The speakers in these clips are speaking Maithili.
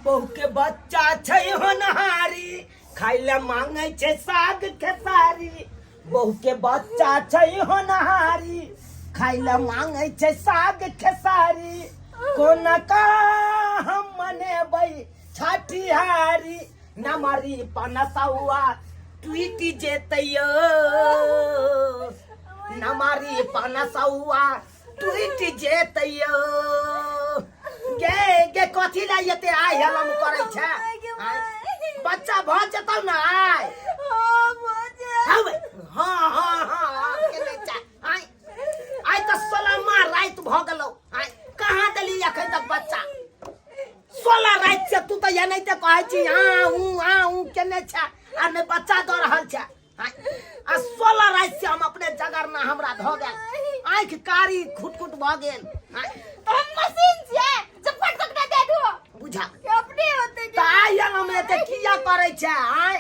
बहू के बच्चा छै होनहारी, खाय ले मांगै छै साग खेसारी। बहू के बच्चा छै होनहारी, खाय ले मांगै छै साग खेसारी। कोना का हम मनेबै छठिहारी, नमरी पनसौआ टूटि जेतै यौ, नमरी पनसौआ टूटि जेतै यौ। गे गे कथी ला एते आइ हलम करै छै? आँय? बच्चा भऽ जेतौ ने आइ। हँ हँ हँ हँ केने छै? आँय, आइ तऽ 16मा राति भऽ गेलौ। आँय, कहाँ देली एखन तक बच्चा? 16 राति से तू तऽ एनाहिते कहै छी, आ ऊ आ ऊ केने छै आ नहि बच्चा दऽ रहल छै। आ 16 राति से हम अपने जगरना हमरा भऽ गेल, आँखि कारी खुट खुट भऽ गेल। तो हम मशीन छियै जे फट तक दे दू। बुझा के अपने होते। तऽ आइ हम एते किया करै छै? आँय,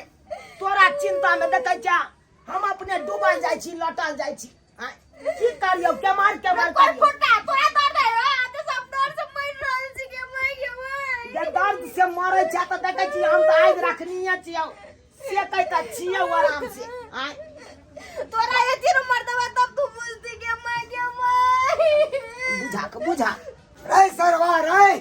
तोरा चिंता में देखै छै हम अपने डूबल जाइ छी, लटल जाइ छी। आँय, की करियौ? केमार केमार कोई करियौ? फुटा तोरा दर्द है आ तो सब दर्द से मर रहल छी के मर के मर। जे दर्द से मरै छै तऽ देखै छी हम तऽ आगि रखनिये छियौ, सेकै तऽ छियौ आराम से। आँय, तोरा एते न मरदबा तब तू बुझती के मर के मर। बुझा के बुझा। रे सरवा रे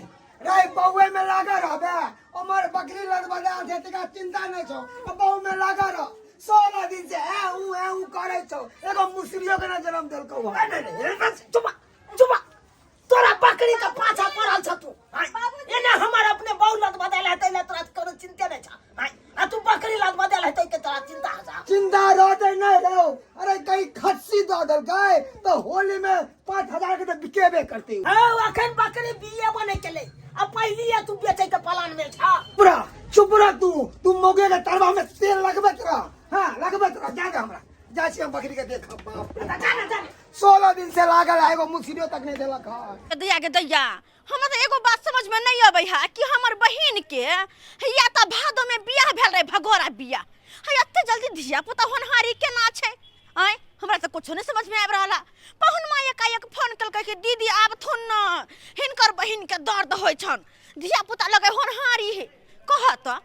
रे, बउए में लागल रहबे? हमर बकरी लग बजा छै तका चिंता नहीं छौ, आ बहू में लागल रह। 16 दिन से ए ऊ ए ऊ करे छौ, एगो मुसरियो के ना जन्म देलकौ हन। नहीं, नहीं, नहीं, नहीं, चुप चुप, तोरा बकरी के पाछा पड़ल छ तू। आँय, एने हमर अपने बहु लग बदल हेतै ले तोरा कोनो चिंते नहीं छ। आँय, आ तू बकरी लग बदल हेतै के तोरा चिंता छ? चिंता रहते नहीं रहो। अरे कहीं खस्सी दऽ देलकै तो होली में 5000 के तो बिकेबे करते। हौ, अखन बकरी बिये बनै के ले आ पहली तू बेचै के प्लान में छ। चुप रह, चुप रह तू। तू मौगे के तरवा में तेल लगबैत रह। हाँ, लगबैत रह। जा दे हमरा, जा छी हम बकरी के देखब। बाप रे। जा ना, जा ना। 16 दिन से लागल है, एगो मुसरियो तक नहीं देलक हन। दैया के दैया, हमरा तऽ एगो बात समझ में नहीं अबै है कि हमर बहिन के या तऽ भादो में बियाह भेल रहे, भगोरा बियाह है, एते जल्दी धिया पुता होनहारी केना छै? आँय, हमरा तऽ कुछो नहीं समझ में आबि रहल है। पहुन माँ एकाएक फोन केलकै कि दीदी आबथुन न, हिनकर बहिन के दर्द होइ छन, धिया पुता लगे होनहारी है। कह तऽ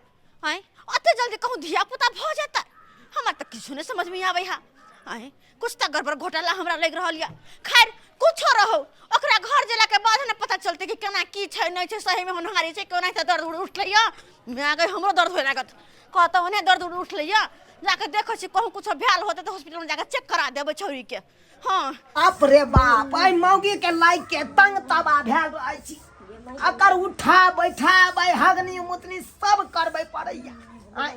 आँय, ओते जल्दी कहूँ धिया पुता भऽ जेतै? हमरा तऽ किछो नहीं समझ में आबै है। आँय, कुछ तऽ गड़बड़ घोटाला हमरा लागि रहल यऽ। खैर, कुछो रहो, ओकरा घर जेला के बाद ने पता चलते कि केना की छै नहीं छै, सही में होनहारी छै केना तऽ दर्द उड़ उठलै यऽ। माय गई, हमरो दर्द होए लागत। कहतौ ओने दर्द उड़ उठलै यऽ, जाके देखै छी, कहूँ कुछो भेल होतै तऽ हॉस्पिटल में जाके चेक करा देबै छौरी के। हाँ। बाप रे बाप, एहि मौगी के लाइक के तंग तबाह भेल रहै छी। अकर उठा बैठा बै हगनी मुतनी सब करबै पड़ैया। आँय,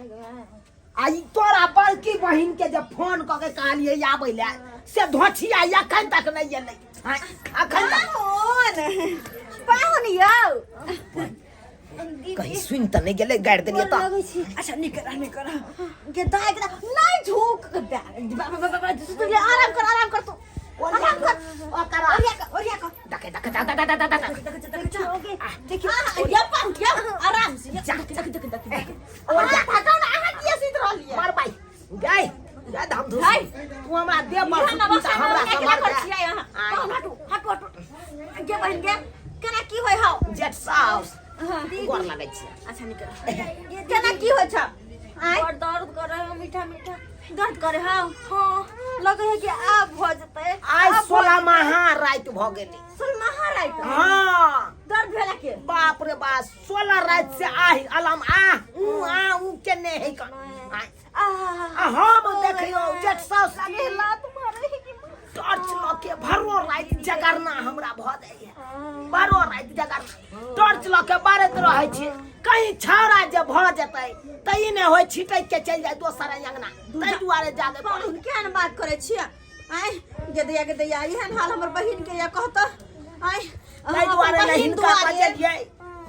आ ई तोरा बड़की बहिन के जे फोन कऽ के कहलियै आबै लए से धोछिया एखन तक नहि एलै। आँय, एखन तक। पाहुन, पाहुन यौ। कहीं सुनि तऽ नहि गेलै, गारि देलियै तऽ। लगै छी। अच्छा, निक रह, निक रह के दाइ के नहीं झुक के दे, आराम कर, आराम कर तू, आराम कर। ओकरा ओरिया कर, ओरिया कर। देखे देखे देखे देखे देखे देखे। देखियो, ये पाहुन ये आराम से ये। देख देख देख देख। ओरिया। थकाउ ना, अहाँ किया सुति रहलियै? मार बाई गई गई धाम धूस। है। तू हमरा दे पर इहाँ सुतली तऽ हमरा नमस्कार सम्हार कर दे। छियै अहाँ। पाहुन हटू हटू हटू गे बहिन गे, केना की होय हौ? जेठ साउस, हाँ। गोर लगै छै। अच्छा, निकल। केना की होइ छ? आँय, बड़ दर्द कर रहे हो, मीठा मीठा दर्द करे हौ? हाँ, लगे है कि आब भ जेतै। आइ 16 महा राति भऽ गेलै। 16 राति? हाँ। दर्द भेला के? बाप रे बाप, 16 राति से आहि अलाम आ ऊ आ ऊ केने है कन। आइ, आह, आ हम देखियौ जेठ साउस लगे लात मारे है कि टॉर्च लऽ के भरो राति जगरना हमरा भऽ जाइए। भरो राति जगरना टॉर्च लऽ के बारैत रहै छियै, कहीं छाड़ा जे भऽ जेतै तऽ ई नहि होइ छिटक के चलि जाय दोसर अंगना, ताहि दुआरे जागे पड़ै। पाहुन, केहन बात करै छियै? आँय गे दैया, गे दैया, एहन हाल हमर बहिन के या कहत? आँय, हम ताहि अपन दुआरे ने बहिन हिनका दुआरे बजेलियै।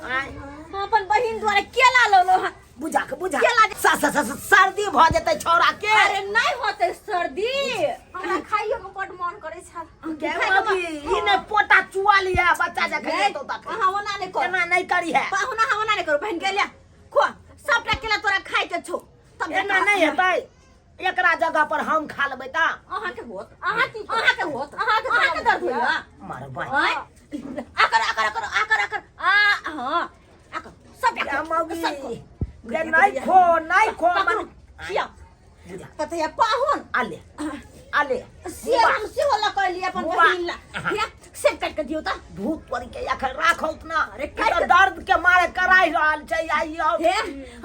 आँय, हम अपन बहिन दुआरे केला लौलो हन। बुझा के बुझा। केला सा सा सा सा- सर्दी भऽ जेतै छौड़ा के। अरे नहीं होते सर्दी। हमरा खाइयो के बड मन करे छल। गे मौगी, ई नहि पोटा चुआ लिया बच्चा जखन एतौ तखन। अहाँ ओना नहि करू। एना नहि करी है। पाहुना, अहाँ ओना नहि करू। बहिन के लिया खो, सबटा केला तोरा खाइ के छौ तब। एना नहि हेतै, एकरा जगह पर हम खा लेबै तऽ अहाँ के होत? अहाँ की अहाँ के होत? अहाँ के दर्द होइया? मारबै। आँय, आकर आकर आकर आकर आकर आ। हाँ, आकर सब। या मौगी गे नहीं खो नहीं खो मन खिया पता है पाहुन आले आले से हम से होला कहली अपन मुबा। बहिन ला खिया से काट के दियो त भूत परी के अखन राखौ ना अरे ई तऽ दर्द के मारे कराई रहल छै आई आओ हे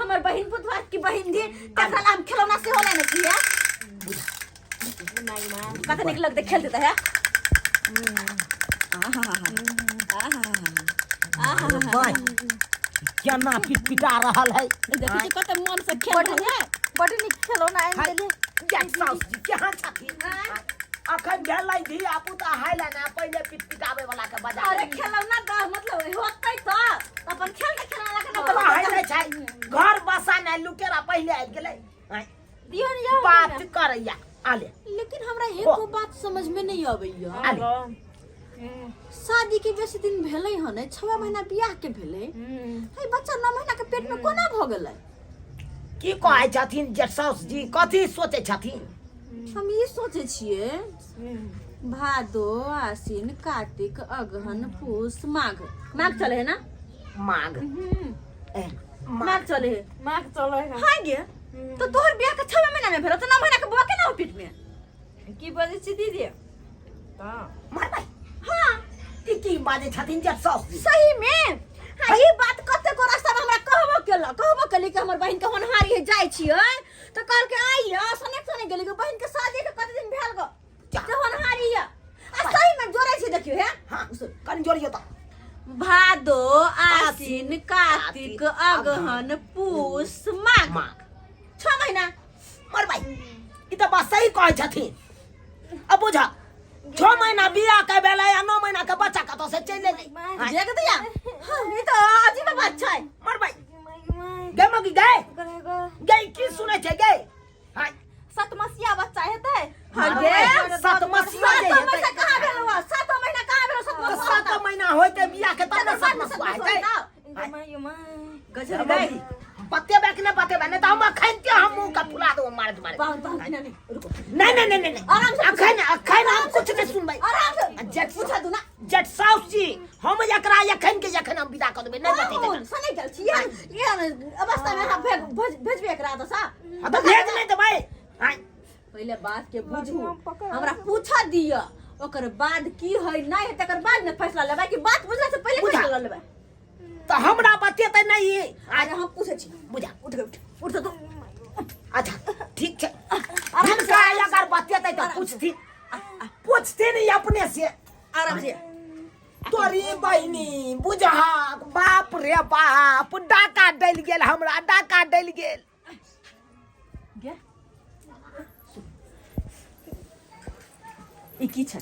हमर बहिन पुतवा की बहिन दी तकरा ला हम खिलौना से होला ने किया कते निक लगते खेल देता है। भाई केना पिट पिटा रहल है। देखी छी कते मन से खेल रहल है। बड नीक खेलौना आनि हाय, देली। जेठ साउस जी केहन छथिन? अखन भेलै धिया पुता हाय ला ना पहिले पिट पिटाबै वाला के बजा। अरे खेलौना द मतलब होतै त अपन खेल के खेलौना के ना। हाय नै छै घर बसा नै लुकेरा पहिले आबि गेलै। आँय, दियौ ने यौ। बात करैया आले। लेकिन हमरा एको बात समझ में नहीं अबैया। आले शादी के बेसी दिन भेलै हन नै, 6 महीना बियाह के भेलै है, बच्चा 9 महीना के पेट में कोना भ गेलै? की कहै छथिन जेठ साउस जी, कथी सोचै छथिन? हम ई सोचै छियै भादो आसिन कार्तिक अगहन पूस माघ, माघ चले है ना? माघ ए, माघ चले है। माघ चलै है। हाँ गे, तो तोहर बियाह के 6 महीना में भेल तो 9 महीना के बौआ केना हो पेट में? की बजै छी दीदी? तऽ मारबै। हाँ ई की बाजै छथिन जेठ साउस जी? सही में हाँ, ई बात कते को रास्ता में हमरा कहबो केलक, कहबो केली कि हमर बहिन के होनहारी है जाय छियै त कहल के आइया सने सने गेली कि बहिन के शादी के कते दिन भेल गो से होनहारी है। आ सही में जोड़ै छै देखियो हे। हाँ कनि जोड़ियो तऽ। भादो आसिन कार्तिक अगहन पूस माघ, माघ 6 महीना। मरबै ई तऽ बात सही कहै छथिन। अब बुझा 6 महीना बियाह के भेलै आ 9 महीना के बच्चा कतऽ से चलि एलै? देख दिया हाँ, ई तऽ अजीब बात छै। मरबै गे मगी गे गे की सुनै छै गे? हाँ सतमसिया बच्चा हेतै। हाँ गे, सतमसिया जे सातो हेतै। महीना कहाँ भेल हुआ? सातो महीना कहाँ भेल? तऽ सतमसिया 7 महीना होइते बियाह के तब ने तकर बाद ने सतमसुआ सतमसुआ हेतै। हेतै। My my गजब गई। बतेबे कि नहि बतेबे? नहि तऽ हम अखन के हम मुँह के फुला देबो मारैत मारैत। पाहुन पाहुन नहीं नहीं रुको। नहीं नहीं नहीं नहीं नहीं। आराम से। अखन अखन हम कुछ नहीं सुनबै। आराम से जेठ पूछा दू ना। जेठ साउस जी हम एकरा एखन के एखन हम विदा कऽ देबै, नहि बतेबै। पाहुन सने गेल छी यार, यार अवस्था में हम भेजबे एकरा तऽ सा। हाँ तऽ भेज नहि देबै। आँय, पहिले बात के बुझू, हमरा पूछा दिअ, ओकर बाद की है नहीं है तकर बाद ने फैसला लेबै कि बात बुझला से पहिले बुझा। फैसला लेबै? तऽ हमरा बतेतै नहि। अरे हम पूछै छी। बुझा। उठ उठ उठ तू। अच्छा ठीक छै। आराम से, हिनका आराम से। अगर बतेतै तऽ पूछथिन पूछथिन ई अपने से। आराम से। तोरी बहिनी बुझहक, बाप रे बाप, डाका डलि गेल हमरा, डाका डलि गेल। गे ई की छै?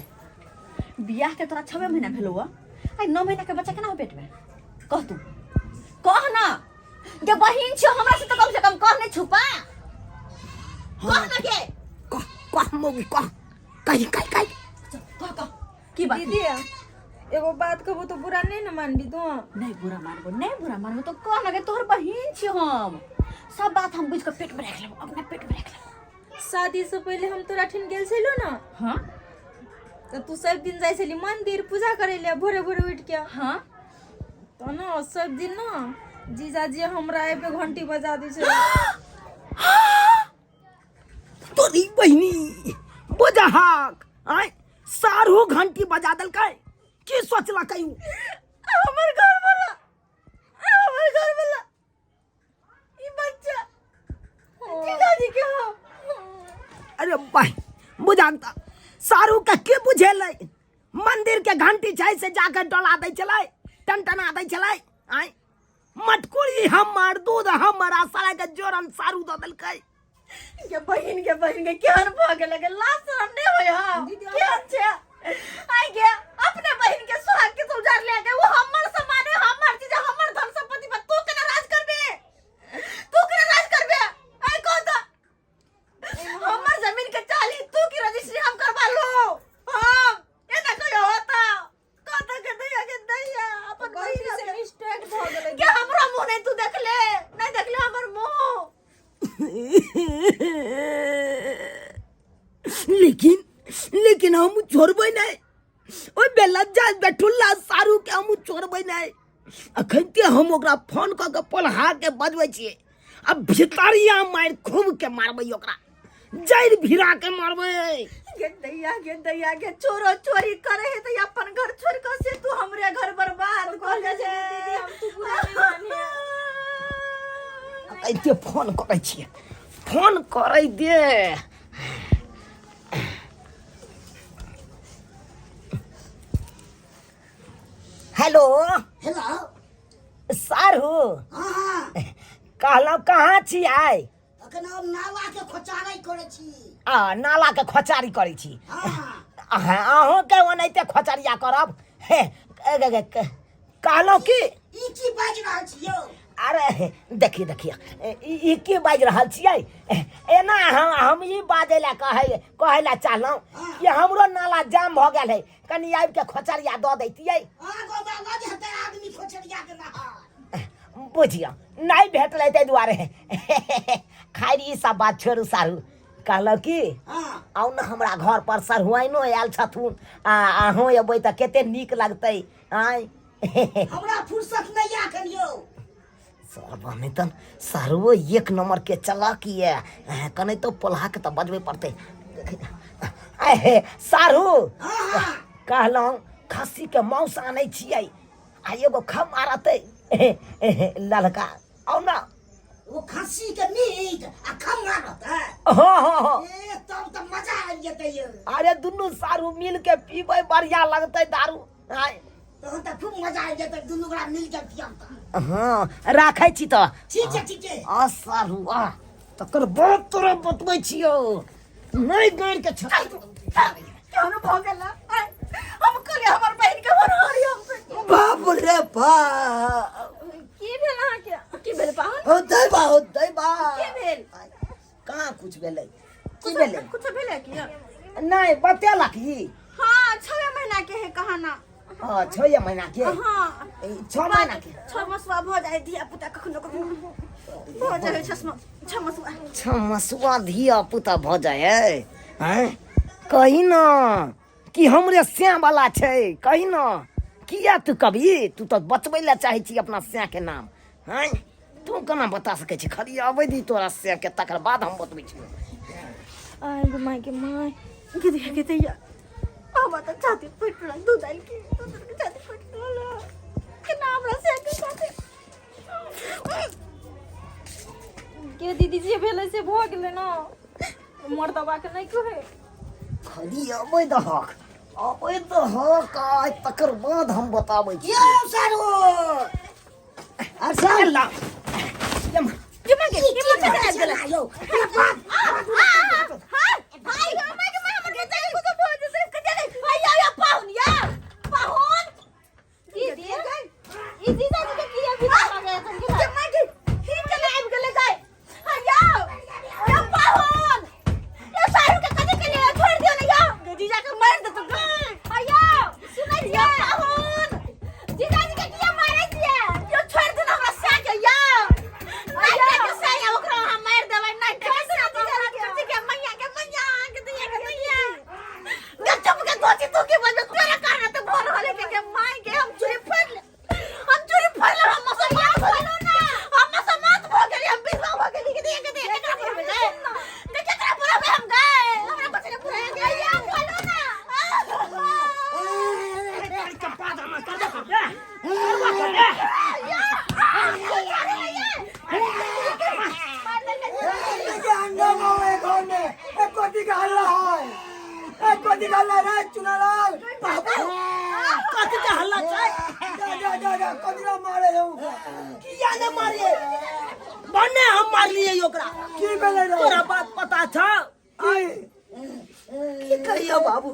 बियाह के तोरा 6 महीना भेलौ हँ, आइ 9 महीना के बच्चा केना हो पेट में? कह तू, कह ना गे, बहिन छियो हमरा से तो कम से कम कह, नहीं छुपा, कह ना गे। कह कह मौगी कह, कही कही कही। चल, कह कह की बात? दीदी एगो बात कहबो तो बुरा नहीं न मानबी तू? नहीं बुरा मानबो, नहीं बुरा मानबो तो कह ना गे, तोहर बहिन छी हम, सब बात हम बुझ के पेट में रख लेबो, अपना पेट में रख लेबो। शादी से पहिले हम तोरा ठिन गेल छलू ना? हाँ। तऽ तू सब दिन जाइ छली मंदिर पूजा करे ले भोरे भोरे उठ के। हाँ। तऽ न सब दिन न जीजाजी हमरा आबि के घंटी बजा दै छै। तोरी बहिनी बुझहक, आँय सारू घंटी बजा देलकै, की सोचलकै उ? हमर घर वाला, हमर घर वाला ई बच्चा जीजाजी के हो। अरे भाई बुझाक सारू के की बुझेलै? मंदिर के घंटी छै से जाकर डोला दै छलै, टनटना दै छलै। आँय मटकुरी हमर, दूध हमर, आ सारा के जोरन सारू दऽ देलकै। के बहिन के बहिन के केहन भऽ गेल के लाज शरम नहीं होय हा? केहन छै आइ गे, अपने बहिन के सुहाग के उजार ले के, वो हमर सामान है, हमर चीज, हमर धन संपत्ति पर तू केना राज करबे? तू केना राज करबे? आइ कह त, हमर जमीन के चाली तू की रजिस्ट्री हम करवा लो? हम एना कहियो होता? कह त के दैया के दैया अपन गलती बहिन से मिस्टेक भऽ गेलै। के हमरा मुंह नहीं तू देखले, नहीं देखले हमर मुंह। लेकिन लेकिन हम छोड़बै नहि ओहि बेलज्जा बेठुल्ला सारू के, हम छोड़बै नहि। अखनते हम ओकरा फोन कऽ के पोल्हा के बजबै छियै आ भितरिया मारि खूब के मारबै ओकरा जड़ि भिड़ा के मारबै। गे दैया, गे दैया, गे चोरो चोरी करे है तो अपन घर छोड़ के से तू हमरे घर बर्बाद कर दे। दीदी हम तू बुरा नहीं माने। एते फोन करै छियै, फोन करै दे। हेलो। हेलो। सारू। हाँ हाँ। कहलहुँ कहाँ छी आइ? अखन हम नाला के खोचारै करै छी। आ नाला के खोचारी करै छी? हाँ। अहूँके ओनाहिते खोचरिया करब। हे कहलहुँ कि ई की बाजि रहल छी यौ? अरे देखिए देखिए, ई की बाजि रहल छियै एना? हम ई बाजै लए कहै कहै लए चाहलहुँ कि हमरो नाला जाम भऽ गेल है, कनि आबिके खोचरिया दऽ दैतियै। आदमी खोचरिया के बुझियौ नहि भेटलै ताहि दुआरे। खैर ई सब बात छोड़ू सारू, कहलहुँ कि आउ ने हमरा घर पर, सरहुआइनो आयल छथुन आ अहूँ अयबै तऽ कते नीक लगतै। आँय हमरा फुर्सत नहीं है अखन यौ। सरबा नहि तन सरवो एक नंबर के चलाक ये, कने तो पोल्हा के तऽ बजबै पड़तै। हे सारू, कहलहुँ खस्सी के मांस आनै छियै आ एगो खम मारतै ललका, आउ ना। वो खस्सी के मीट आ खम मारत है? हाँ हाँ हाँ। ए तब तऽ मजा आबि जेतै यौ। अरे दुनू सारू मिल के पीबै, बढ़िया लगतै दारू। आय तहन तऽ खूब मजा आबि जेतै, दुनू गोरा मिल के पियब तऽ। हाँ राखै छी तऽ। ठीक छै ठीक छै। आ सारू आ तकर बाद तोरा बतबै छियौ, नहि गाड़ि के छटाइ। केहन भऽ गेल? हम कहलियै हमर बहिन के होनहारी हम। बाप रे बाप। की भेल अहाँके? की भेल पाहुन? हो दैबा, हो दैबा। की भेल? कहाँ कुछ भेलै? की भेलै? कुछ भेलै की नहि बतेलक ई? हाँ 6 महीना के है कहाना। हाँ 6 महीना के? हाँ। 6 महीना के। 6 मसुआ भऽ जाइ धिया पुता, कखनो कखनो भऽ जाइ 6 मसुआ। 6 मसुआ धिया पुता भऽ जाइ है? हैं कही न कि हमरे स्या वाला छै, कही न किया तू कभी तू तऽ बचबै लए चाहै छी अपना स्या के नाम। हैं तू केना बता सकै छी? खाली अबै दी तोरा स्या के, तकर बाद हम बतबै छी। आय गो my के my, गे दैया गे दैया, हमरा तऽ छाती फटि रहल, दूध आयल के दूध के छाती फटि रहल केना हमरा से के साथे। के दीदी जे भेलै से भऽ गेलै ने, मर्दबा के नहि कहै। खाली अबै दहक, अबै दहक आइ, तकर बाद हम बताबै छी। यौ सारू। अच्छा ला। के माँ के, के माँ के आबि गेलै? यौ। हाय हाय गो my के my, हमर बच्चा के कुछो भऽ जेतै। कते हाय या पाहुन, या पाहुन। दीदी ई जीजा जी के किया भीतर लगे तुम के माय के ही चले आबि गेलै गाय। हाय या या पाहुन, या सारू के कथि के लिए छोड़ दियो ने या गे जीजा के मार देतो गाय। हाय या सुनै छियै पाहुन, जीजा जी के किया मारै छियै? यो छोड़ दियो ने हमरा सा के या नहीं के सा या ओकरा हम मार देबै। नहीं के सा जीजा जी के मैया के मैया के दैया के दैया गे चुप के गोची तू के बजे तोरा कारण त भर होले के के माय के हम चूड़ी फोड़ ले, हम चूड़ी फोड़ ले, हम मुसलमान भऽ गेली ना, हम मुसलमान भऽ गेली, हम विधवा भऽ गेली। के दैया के दैया केकरा पुरबै गए के केकरा पुरबै हम गए? हमरा कुछ नहीं पुराय गए या बोलो ना। हंगामा हुए घर में, एक कथी के हल्ला है? एक कथी के हल्ला रे चुनालाल बाबू? कथी के हल्ला छै? जा जा जा जा, कथी ला मारे है ओकरा? किया ने मारिए? भने हम मारलियै ओकरा। की भेलै रे? तोरा बात पता छौ? की? की कहियौ बाबू,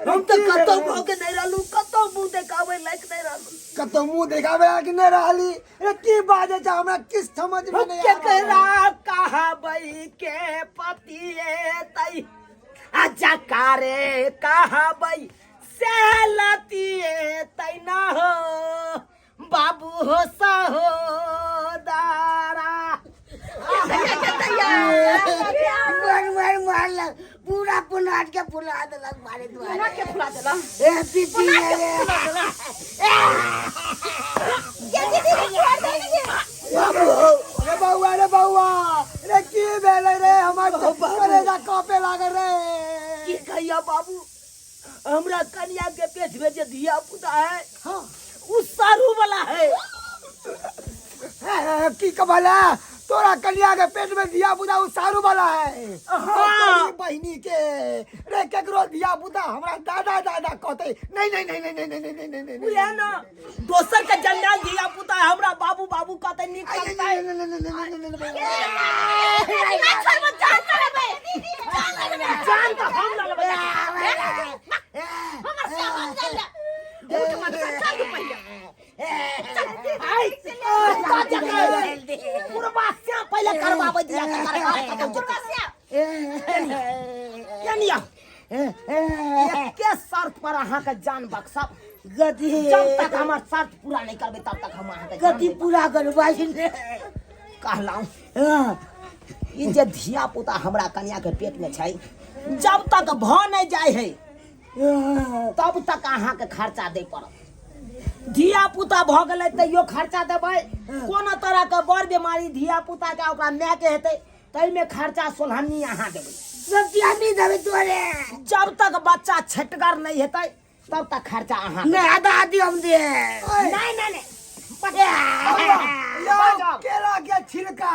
हम तऽ कतौ भऽ के नहि रहलू, कतौ मुँह देखाबै लायक नहि रहलू। कतौ मुंह देखावे कि नहीं रहली? अरे की बाजे छै, हमरा किछ समझ में नहीं आ रहल। केकरा कहबै के पतिए तै आ जकारे कहबै से लतिए तै ना हो बाबू हो सहोदरा। मार मार मारलक पूरा। हमरा पुनाट के फुला देलक मारे दुआरे पुनाट के फुला देलक ए पीती रे ये दीदी छोड़ दे दीदी बाबू रे बउआ रे बउआ रे की भेलै रे हमर कलेजा कांपे लागल रे की कहिया बाबू हमरा कन्या के पेट में जे धिया पुता है हाँ उ सारू वाला है हे, की कबला तोरा कन्या के पेट में धिया पुता उ सारू वाला है हाँ। तोरी बहिनी के रे केकरो धिया पुता हमरा दादा दादा कहते नहीं नहीं नहीं नहीं नहीं नहीं नहीं नहीं बुझे ना दोसर के जंजाल धिया पुता है हमरा बाबू बाबू कहते नीक नहीं लगता है नहीं नहीं नहीं नहीं नहीं नहीं ना छोड़बो जान लेबै जान लेबै जान तो हम ना लेबै हमर से हम जान ले उठ मत चल तू पहिले आई का जगह पुरबा से पहिले करवाबै दिया के करवा खत्म जेतै कनिया एके शर्त पर अहाँके जान बख्शब गति जब तक हमर शर्त पूरा नहीं करबै तब तक हम अहाँके जान गति नहि पूरा करबाई ने बख्शब। कहलहुँ ई जे धिया पुता हमरा कनिया के पेट में छै जब तक भऽ नहि जाइ है तब तक अहाँके खर्चा दै पड़त धिया पुता भऽ गेलै तैयो खर्चा देबै कोनो तरहके बड़ बीमारी धिया पुताके ओकरा मायके हेतै ताहिमे खर्चा सोलहन्नी अहाँ देबै सब आदमी देबै तोरे जब तक बच्चा छटगर नहीं हेतै तब तक खर्चा अहाँ नहीं आधा आधी हम दे नहीं नहीं नहीं यौ केला के छिलका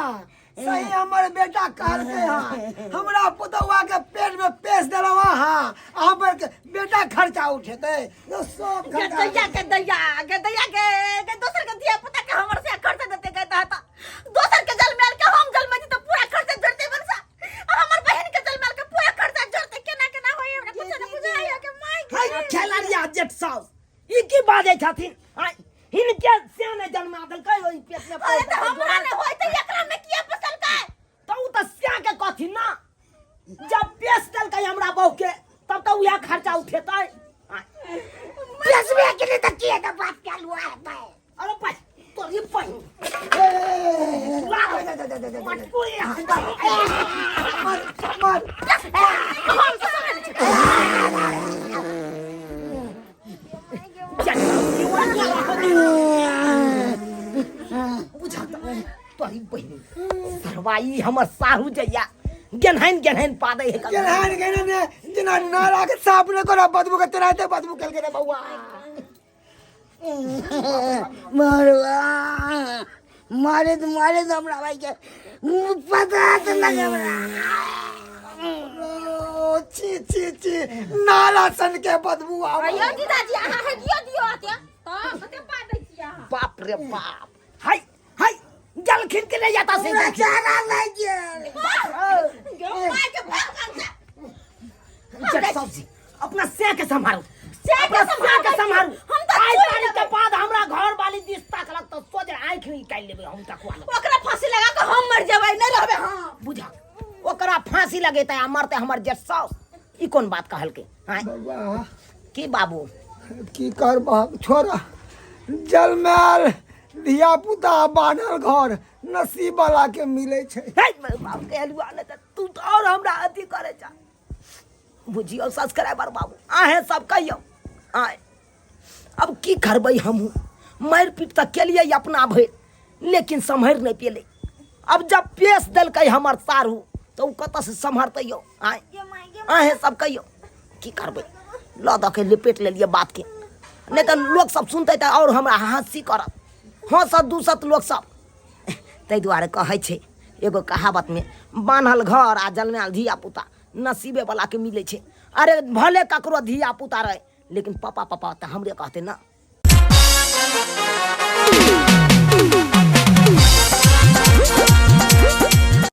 सही हमर बेटा कहलकै हँ हमरा पुतौआ के पेट में पेश देलहुँ हँ अहाँ के बेटा खर्चा उठेतै यौ सब खर्चा दैया के दैया के दैया के के दोसर के धिया पुता के हमर से खर्चा देते के दाता दोसर के जलमेल के हम जलमे छी त पूरा खर्चा जोड़ते बनसा आ हमर बहन के जलमेल के पूरा खर्चा जोड़ते केना केना होई हमरा कुछ न बुझाय के माय हाय खेलरिया जेठ साउस ई की बाजै छथिन आँय, हिनके से नहि जन्मा देलकै ओहि पेट में अरे त हमरा ने होय त एकरा में किया फसलकै तऽ ओ तऽ स्या के कहथिन ना जब बेच देलकै हमरा बहू के तब तऽ उएह खर्चा उठेतै आँय, बेचबे के नहीं तो किए तो बात क्या लुआ है भाई अरे भाई तोरी बहिन मटकू यहाँ मर मर हम तो समझ छी बुझत तोरी बहिन सरवाई हमर साहू जैया गेन्हैन गेन्हैन पादै है कभी। गेलहन गेलहन ने जेना नाला के साफ ने करा बदबू के तेनाहिते बदबू केलकै रे बौआ मरवा मारे तो मारे तो हमरा भाई के मुँह पता तो लगे हमरा ओ छी छी छी नाला सन के बदबू आवे अयो जीजाजी अहाँ हे दियो दियो आते त कते पादै छी अहाँ बाप रे बाप हाय हाय जलखिन के नहीं जाता से हमरा चारा लागि गेल गौ माय के भगवान से जट सब्जी अपना से के संभालो से के अपना से के संभालो हम तो आइ छुई तारीख के लेबै। बाद हमरा घर वाली दिस ताकलक तो सोझ आँखि निकालि लेबै हम तकवा लग ओकरा फांसी लगा के हम मर जेबै नहीं रहबै हम बुझा ओकरा फांसी लगेतै आ मरतै हमर जेठ साउस ई कोन बात कहलकै आँय बौआ की बाबू की करबह छोड़ जलमायल धिया पुता बान्हल घर नसीब वाला के मिलै छै हे बाप के हलुआ ने तऽ तू तऽ और हमरा अथी करे जा बुझियौ सब्सक्राइबर बाबू अहें सब कहियौ आय अब की करबै हमहूँ मारि पीट तऽ केलियै अपना भरि लेकिन सम्हरि नहि पेलै अब जब पेश देलकै हमर साढ़ू तऽ ओ कतऽसँ सम्हरतै यौ आँय अहें सब कहियौ की करबै लऽ दऽ के लपेट लेलियै बातके नहि तऽ लोकसब सुनतै तऽ आओर हमरा हँसी करत हँसत दूसत लोकसब ताहि दुआरे कहै छै एगो कहावतमे बान्हल घर आ जन्मायल धिया पुता नसीबे वलाके मिलै छै अरे भले ककरो धिया पुता रहै लेकिन पापा पापा तऽ हमरे कहतै ने